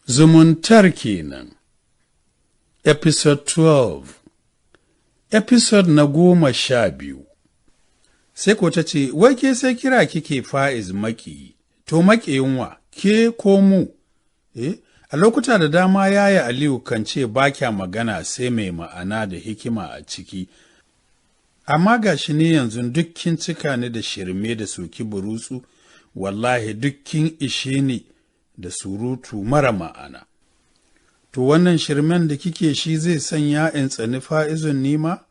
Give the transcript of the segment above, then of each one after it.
Zumuntar kenan. Episode 12. Episode na 12. Sai ko ta ce, wai ke sai kira kike Fa'iz maƙiyi, to maƙiyin wa, ke ko mu? Eh, a lokuta da dama Yaya Aliyu kan ce ba kya magana sai mai ma'ana da hikima a ciki. Amma ga shi ne yanzu duk kin cika ni da shirme da soki burutsu, wallahi duk kin ishe ni da surutu mara ma'ana. To wannan shirmen da kike shi zai sanya in tsani Fa'izun nima?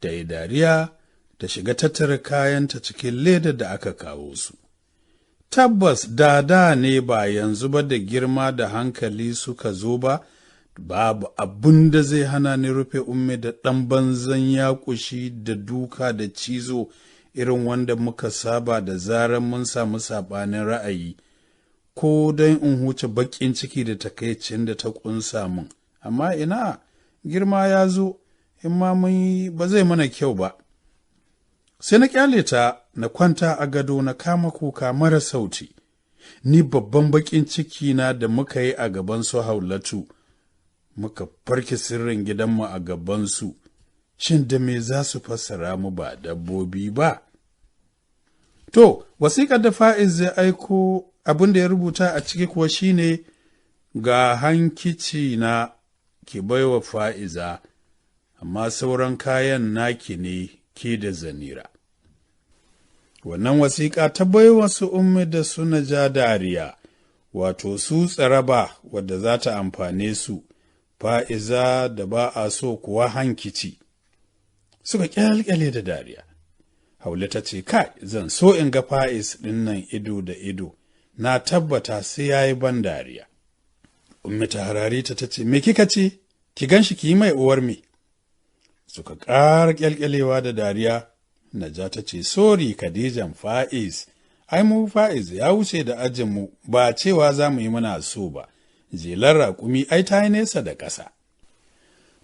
Da yi dariya ta shiga tattara kayanta cikin leda da aka kawo su. Tabbas da ne ba yanzu ba da girma da hankali suka zo ba, babu abin da zai hana ni rufe Ummi da ɗan banzan yaƙushi da duka da cizo irin wanda muka saba da zarar mun samu saɓanin ra'ayi, ko don in huce baƙin ciki da takaicin da ta ƙunsa mun. Amma ina girma ya zo, in ma mun yi ba zai mana kyau ba. Sai na ƙyale ta na kwanta a gado na kama kuka mara sauti. Ni babban baƙin ciki na da muka yi a gaban su Haulatu, muka farke sirrin gidanmu a gabansu, shin da me za su fassara mu ba dabbobi ba? To, wasiƙar da Fa'iz zai aiko abin da ya rubuta a ciki kuwa shine ga hankici na ki baiwa Fa'iza, amma sauran kayan naki ne ke da Zanira. Wannan wasiƙa ta baiwa su Ummi da su Naja dariya, wato su tsaraba wadda za ta amfane su, Fa'iza da ba a so kuwa hankici. Suka ƙyalƙyale da dariya. Haule ta ce, kai, zan so in ga Fa'iz ɗin nan ido da ido, na tabbata sai ya yi ban dariya. Ummi ta harare ta ce, me kika ce? Ki gan shi ki yi mai uwar me? Suka ƙara ƙyalƙyalewa da dariya. Naja ta ce, sori Khadijan Fa'iz, ai mu Fa'iz ya wuce da ajinmu ba cewa za mu yi muna so ba, jelar raƙumi ai ta yi nesa da ƙasa.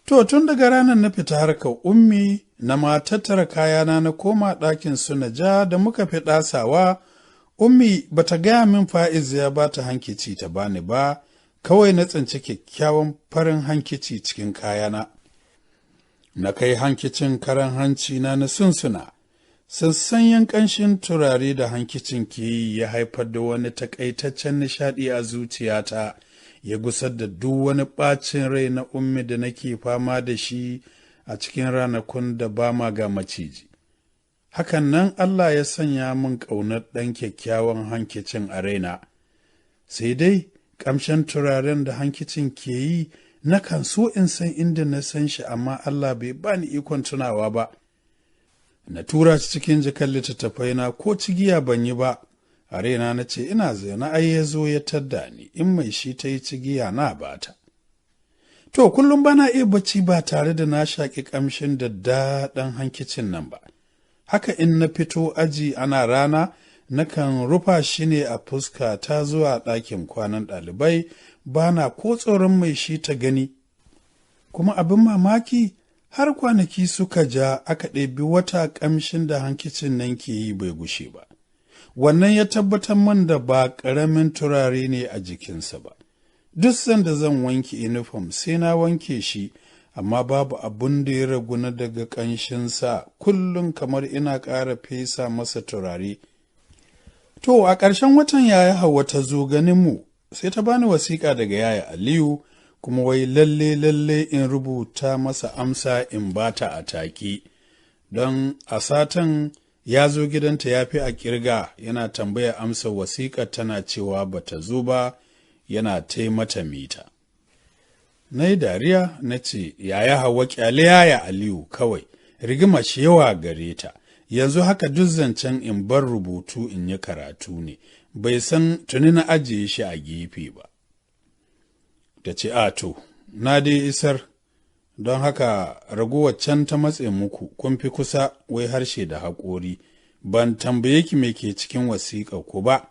To, tun daga ranar na fita harkar Ummi na ma tattara kayana na koma ɗakin su Naja da muka fi ɗasawa, Ummi ba ta gaya min Fa'iz ya ba ta hankici ta bani ba, kawai na tsinci kyakkyawan farin hankici cikin kayana. Na kai hankicin karan hanci na na sunsuna, sassanyen ƙanshin turare da hankicin ke yi ya haifar da wani takaitaccen nishaɗi a zuciyata, ya gusar da duk wani ɓacin rai na Ummi da nake fama da shi a cikin ranakun da ba ma ga maciji. Hakan nan Allah ya sanya min ƙaunar ɗan kyakkyawan hankicin a raina. Sai dai ƙamshin turaren da hankicin ke yi nakan so in san inda na san shi, amma Allah bai bani ikon tunawa ba. Na tura shi cikin jakar littattafai na ko cigiya ban yi ba. A raina na ce ina zaune ai ya zo ya tadda ni, in mai shi ta yi cigiya na bata. To kullum bana iya bacci ba tare da na shaƙi ƙamshin da daɗin hankicin nan ba. Haka in na fito aji ana rana, nakan rufa shi ne a fuska ta zuwa ɗakin kwanan ɗalibai, bana ko tsoron mai shi ta gani. Kuma abin mamaki, har kwanaki suka ja aka ɗebi wata ƙamshin da hankicin nan ke yi bai gushe ba. Wannan ya tabbatar man da ba ƙaramin turare ne a jikinsa ba. Duk sanda zan wanke inifom sai na wanke shi, amma babu abun da ya ragu na daga ƙanshinsa, kullum kamar ina ƙara fesa masa turare. To, a ƙarshen watan Yaya Hauwa ta zo ganinmu, sai ta bani wasiƙa daga Yaya Aliyu, kuma wai lalle lalle in rubuta masa amsa in bata a take. Don a satan ya zo gidanta ya fi a ƙirga, yana tambaya amsa wasiƙar tana cewa bata zo ba, yana tai mata mita. Na yi dariya na ce, Yaya Hauwa ƙyale Yaya Aliyu kawai, rigima shi yawa gare ta. Yanzu haka duk zancen in bar rubutu in yi karatu ne, bai san tuni na ajiye shi a gefe ba. Ta ce, a to, na dai isar, don haka ragowar can ta matse muku, kun fi kusa wai harshe da haƙori, ban tambaye ki me ke cikin wasiƙa ku ba.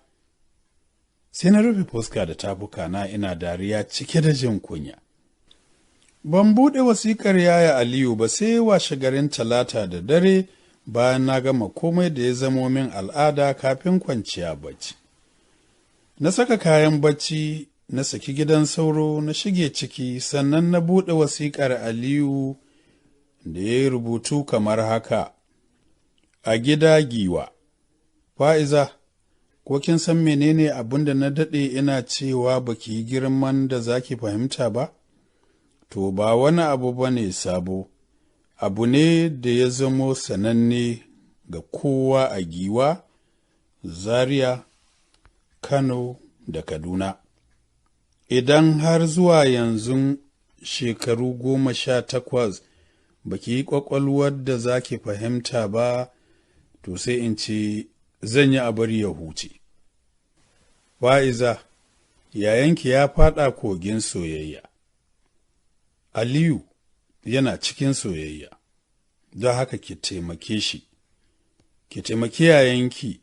Sai na rufe fuska da tafuka na ina dariya cike da jin kunya. Ban buɗe wasiƙar Yaya Aliyu ba sai washe garin Talata da dare, bayan na gama komai da ya zamo min al'ada kafin kwanciya bacci. Na saka kayan bacci na saki gidan sauro na shige ciki, sannan na buɗe wasiƙar Aliyu da ya yi rubutu kamar haka: A gida Giwa, Fa'iza, ko kin san menene abin da na daɗe ina cewa baki yi girman da za ki fahimta ba? To, ba wani abu ba ne sabo, abu ne da ya zamo sananne ga kowa a Giwa, Zaria, Kano da Kaduna. Idan har zuwa yanzu shekaru 18 baki yi ƙwaƙwalwar da za ki fahimta ba, to sai in ce zan yi abar ya huce. Fa'iza, yayanki ya faɗa kogin soyayya. Aliyu yana cikin soyayya, don haka ki taimake shi, ki taimaki yayanki,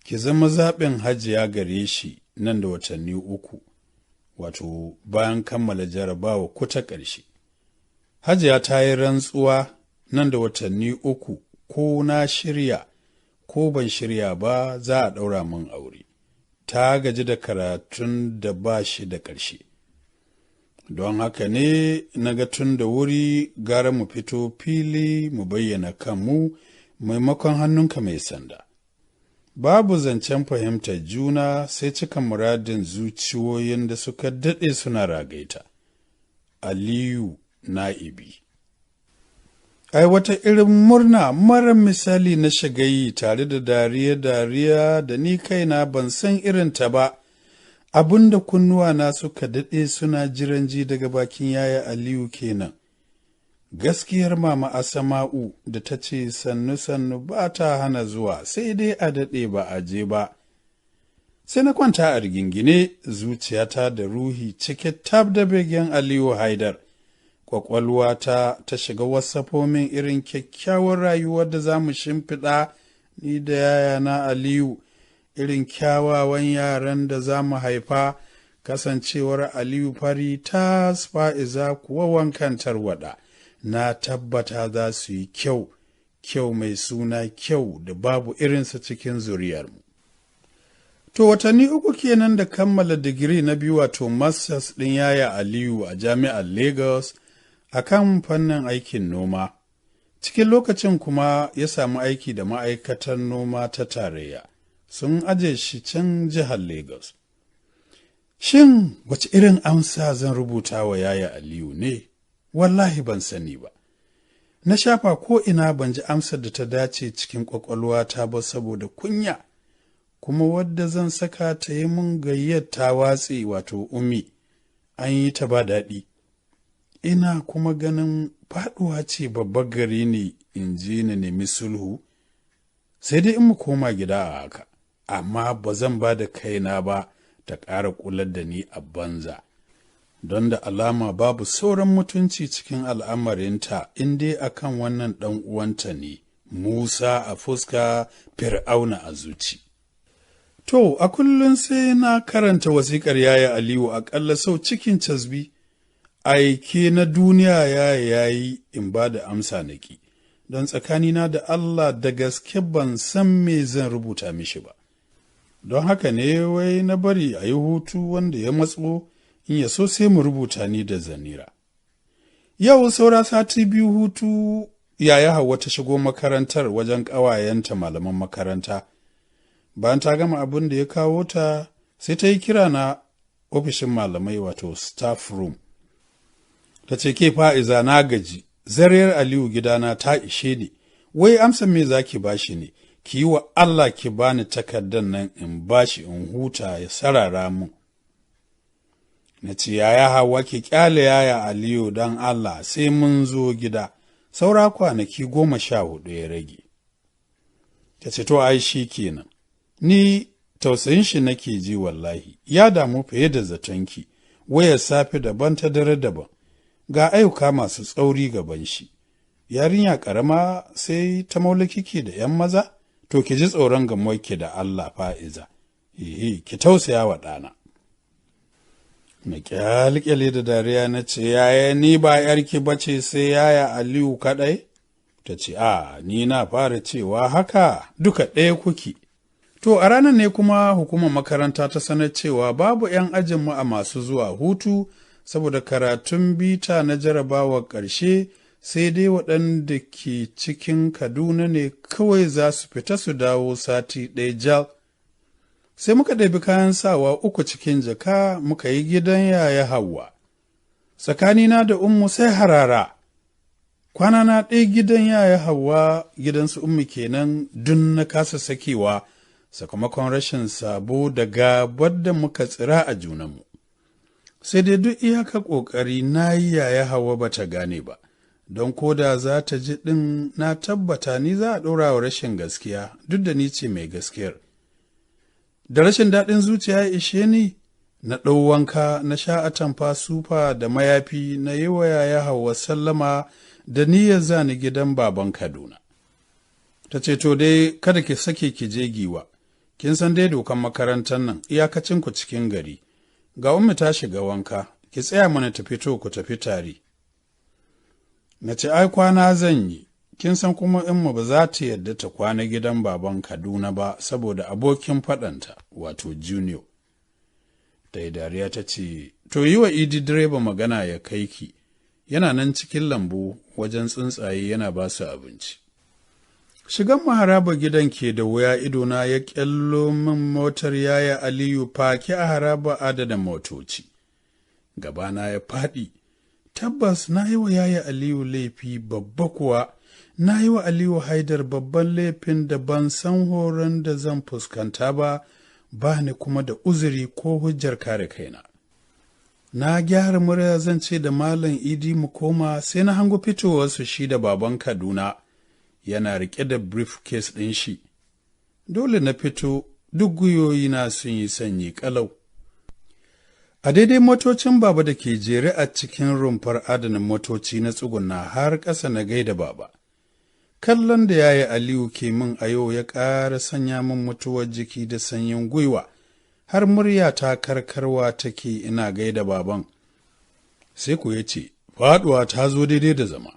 ki zama zaɓin Hajiya gare shi nan da watanni 3, wato bayan kammala jarabawa ku ta ƙarshe. Hajiya ta yi rantsuwa nan da watanni 3 ko na shirya ko ban shirya ba za a ɗaura min aure. Ta gaji da karatun da ba shi da ƙarshe. Don haka ne na ga tun da wuri gara mu fito fili mu bayyana kanmu maimakon hannunka mai sanda. Babu zancen fahimtar juna sai cika muradin zuciyoyin da suka daɗe suna ragaita. Aliyu Na'ibi. Ai wata irin murna mara misali na shiga yi tare da dariya-dariya da ni kaina ban san irin ta ba. Abinda kunnuwana suka daɗe suna jiran ji daga bakin yaya Aliyu kenan. Gaskiyar Mama Asama'u da ta ce sannu-sannu ba ta hana zuwa sai dai a daɗe ba a je ba. Sai na kwanta a rigingine, zuciyata da ruhi cike tab da begen Aliyu Haidar. Kwakwalwata ta shiga wasafomin irin kyakkyawar rayuwar da za mu shimfiɗa ni da yayana Aliyu, irin kyawawan yaran da za mu haifa, kasancewar Aliyu fari ta Fa'iza kuwa wankan tarwaɗa. Na tabbata za su yi kyau, kyau mai suna kyau da babu irinsa cikin zuriyarmu. To watanni 3 kenan da kammala digiri na 2 wato masters ɗin yaya Aliyu a jami'ar Lagos a kan fannin aikin noma. Cikin lokacin kuma ya samu aiki da ma'aikatar noma ta tarayya. Sun aje shi can jihar Lagos. Shin wace irin amsa zan rubuta wa yaya Aliyu ne? Wallahi ban sani ba. Na shafa ko ina ban ji amsar da ta dace cikin ƙwaƙwalwata ba saboda kunya, kuma wadda zan saka ta yi mun gayyar ta watse wato Umi, an yi ta ba daɗi. Ina kuma ganin faɗuwa ce babbar gari ne in je na nemi sulhu, sai dai in mu koma gida a haka, amma ba zan ba da kaina ba ta ƙara kular da ni a banza. Don da alama babu sauran mutunci cikin al'amarinta in dai akan wannan ɗan uwanta ne, Musa a fuska, Fir'auna a zuci. To, a kullum sai na karanta wasiƙar yaya Aliyu aƙalla sau cikin casbi, aike na duniya yaya yayi in ba da amsa na ƙi, don tsakanina da Allah da gaske ban san me zan rubuta mishi ba. Don haka ne wai na bari a yi hutu wanda ya matso, in ya so sai mu rubuta ni da Zanira. Yau saura sati 2 hutu, yaya Hauwa ta shigo makarantar wajen ƙawayenta malaman makaranta. Bayan ta gama abin da ya kawo ta, sai ta yi kira na ofishin malamai wato staff room. Ta ce, ke Fa'iza na gaji, zariyar Aliyu gidana ta ishe ni, wai amsa me za ki bashi ne, ki yi wa Allah ki bani takardar nan in bashi in huta ya sarara mun. Na ce, yaya Hauwa ki kyale yaya Aliyu don Allah sai mun zo gida, saura kwanaki 14 ya rage. Ta ce, to ai shi kenan, ni tausayin shi nake ji wallahi, ya damu fiye da zatonki, wayar safe daban ta dare daban, ga ayyuka masu tsauri gaban shi. Yarinya ƙarama sai ta maulaki ke da ‘yan maza, to ki ji tsoron gamuwarki da Allah Fa'iza, ehe, ki tausaya wa ɗana. Na kyalkyale da dariya na ce, yaya ni ba ‘yarki ba ce sai yaya Aliyu kaɗai? Ta ce, a ni na fara cewa haka duka ɗaya kuke. To, a ranar ne kuma hukumar makaranta ta sanar cewa babu 'yan ajinmu a masu zuwa hutu saboda karatun bita na jarabawar ƙarshe, sai dai waɗanda ke cikin Kaduna ne kawai za su fita su dawo sati ɗaya jal. Sai muka ɗabi kayan sawa 3 cikin jaka muka yi gidan Yaya Hauwa. Tsakanina da Ummu sai harara. Kwana na ɗaya gidan Yaya Hauwa, gidansu Ummu kenan, dun na kasa sakewa sakamakon rashin sabo da gabar da muka tsira a junanmu. Sai dai duk iyaka ƙoƙari na yi Yaya Hauwa ba ta gane ba, don koda za ta ji ɗin na tabbata ni za a ɗora wa rashin gaskiya, duk da ni ce mai gaskiyar. Da rashin daɗin zuciya ya ishe ni, na ɗau wanka, na sha atamfa sufa da mayafi, na yi wa Yaya Hauwa sallama da niyyar za ni gidan baban Kaduna. Ta ce, to dai kada ki sake ki je Giwa, kin san dai dokan makarantar nan iyakacin ku cikin gari. Ga Ummi ta shiga wanka, ki tsaya mana ta fito ku tafi tare. Na ce, ai kwana zan yi, kin san kuma Ummu ba za ta yarda ta kwana gidan baban Kaduna ba saboda abokin faɗanta, wato Junior. Ta yi dariya ta ce, to yi wa Idi direba magana ya kai ki, yana nan cikin lambu wajen tsuntsaye yana ba su abinci. Shigan maharaba gidan ke da wuya idona ya ƙyallo min motar Yaya Aliyu faki a haraba adadin motoci. Gabana ya faɗi, tabbas na yi wa Yaya Aliyu laifi babba kuwa, na yi wa Aliyu Haidar babban laifin da ban san horon da zan fuskanta ba, ba ni kuma da uzuri ko hujjar kare kaina. Na gyara murya zan ce da Malam Idi mu koma, sai na hango fitowarsu shi da baban Kaduna. Yana riƙe da briefcase ɗin shi. Dole na fito, duk gwiwoyina sun yi sanyi ƙalau. A daidai motocin baba da ke jere a cikin rumfar adana motoci na tsuguna har ƙasa na gaida baba. Kallon da Yaya Aliyu ke min a yau ya ƙara sanya min mutuwar jiki da sanyin gwiwa, har murya ta karkarwa take ina gaida baban. Sai ku ya ce, faɗuwa ta zo daidai da zama.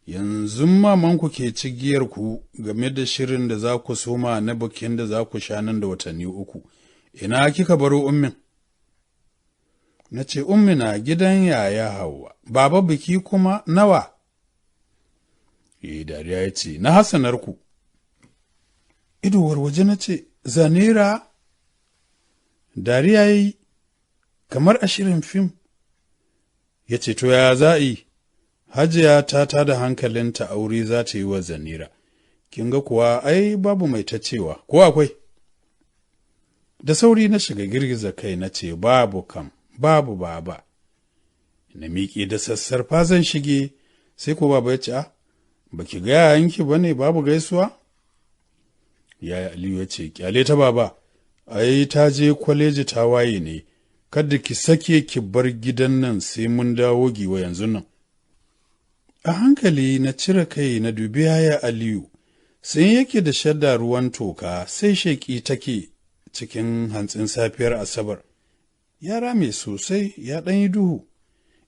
Yanzu mamanku ke cigiyar ku game da shirin da za ku soma na bikin da za ku sha nan da watanni 3. Ina kika baro Ummin? Na ce, Ummi na gidan Yaya Hauwa, baba biki kuma nawa? Dariya ya ce, na Hassanarku. Ido warwaje na ce, Zanira? Dariya yi kamar a shirin fim. Ya ce, to ya za yi? Hajiya ta tada hankalinta aure za ta yi wa Zanira. Kin ga kuwa ai babu mai ta cewa, ko akwai? Da sauri na shiga girgiza kai na ce, babu kam, babu baba. Na miƙe da sassarfa zan shige, sai ko baba ya ce, a, ba ki ga yayanki ba ne babu gaisuwa? Yaya Aliyu ya ce, kyale ta baba, ai ta je kwaleji ta waye ne, kada ki sake ki bar gidan nan sai mun dawo Giwa yanzu nan. A hankali na cire kai na dubi Yaya Aliyu, sai yake da shadda ruwan toka sai sheƙi take cikin hantsin safiyar Asabar. Ya rame sosai, ya ɗan yi duhu.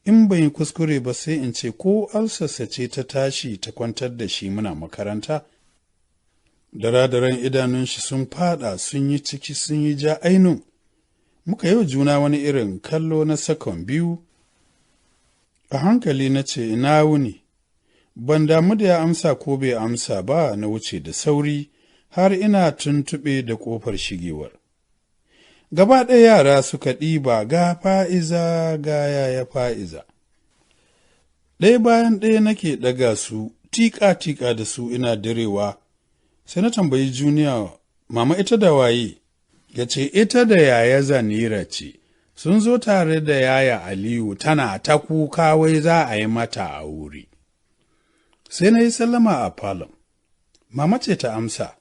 In ban yi kuskure ba sai in ce ko alsasa ce ta tashi ta kwantar da shi muna makaranta. Dara-daren idanun shi sun fada sun yi ciki sun yi ja ainun. Muka yi wa juna wani irin kallo na sakon 2. A hankali na ce ina wuni. Ban damu da ya amsa ko bai amsa ba, na wuce da sauri har ina tuntuɓe da ƙofar shigewar. Gaba ɗaya yara suka ɗiba ga Fa'iza ga Yaya Fa'iza. Ɗaya bayan ɗaya nake ɗaga su, tiƙa-tiƙa da su ina direwa. Sai na tambayi Junior, mama ita da waye? Ya ce ita da Yaya Zanira ce, sun zo tare da Yaya Aliyu tana ta kuka wai za a yi mata aure. Sai na yi sallama a falon. Mama ce ta amsa.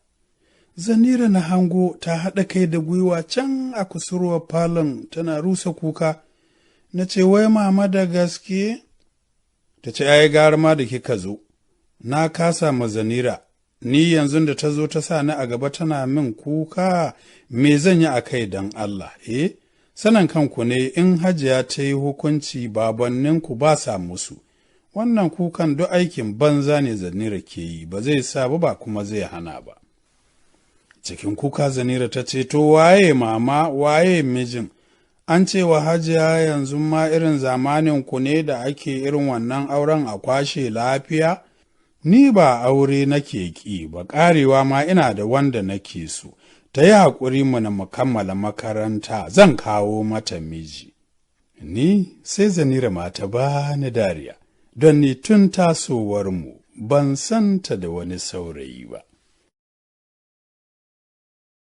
Zanira na hango ta haɗa kai da gwiwa can a kusurwar falon tana rusa kuka. Na ce, wai mama da gaske? Ta ce, ai gara ma da kika zo. Na kasa ma Zanira. Ni yanzu da ta zo ta sa ni a gaba tana min kuka, me zan yi a kai don Allah, eh? Sanan kanku ne in Hajiya ta yi hukunci babanninku ba sa musu. Wannan kukan duk aikin banza ne Zanira ke yi, ba zai sa ba ba kuma zai hana ba. Cikin kuka Zanira ta ce, To waye mama, waye mijin? An ce wa Hajiya yanzu ma irin zamanin ku ne da ake irin wannan auren a kwashe lafiya? Ni ba aure nake ƙi ba, ƙarewa ma ina da wanda nake so. Ta yi haƙuri mana mu kammala makaranta, zan kawo mata miji. Ni sai Zanira ma ta ba ni dariya, don ni tun tasowarmu ban san ta da wani saurayi ba.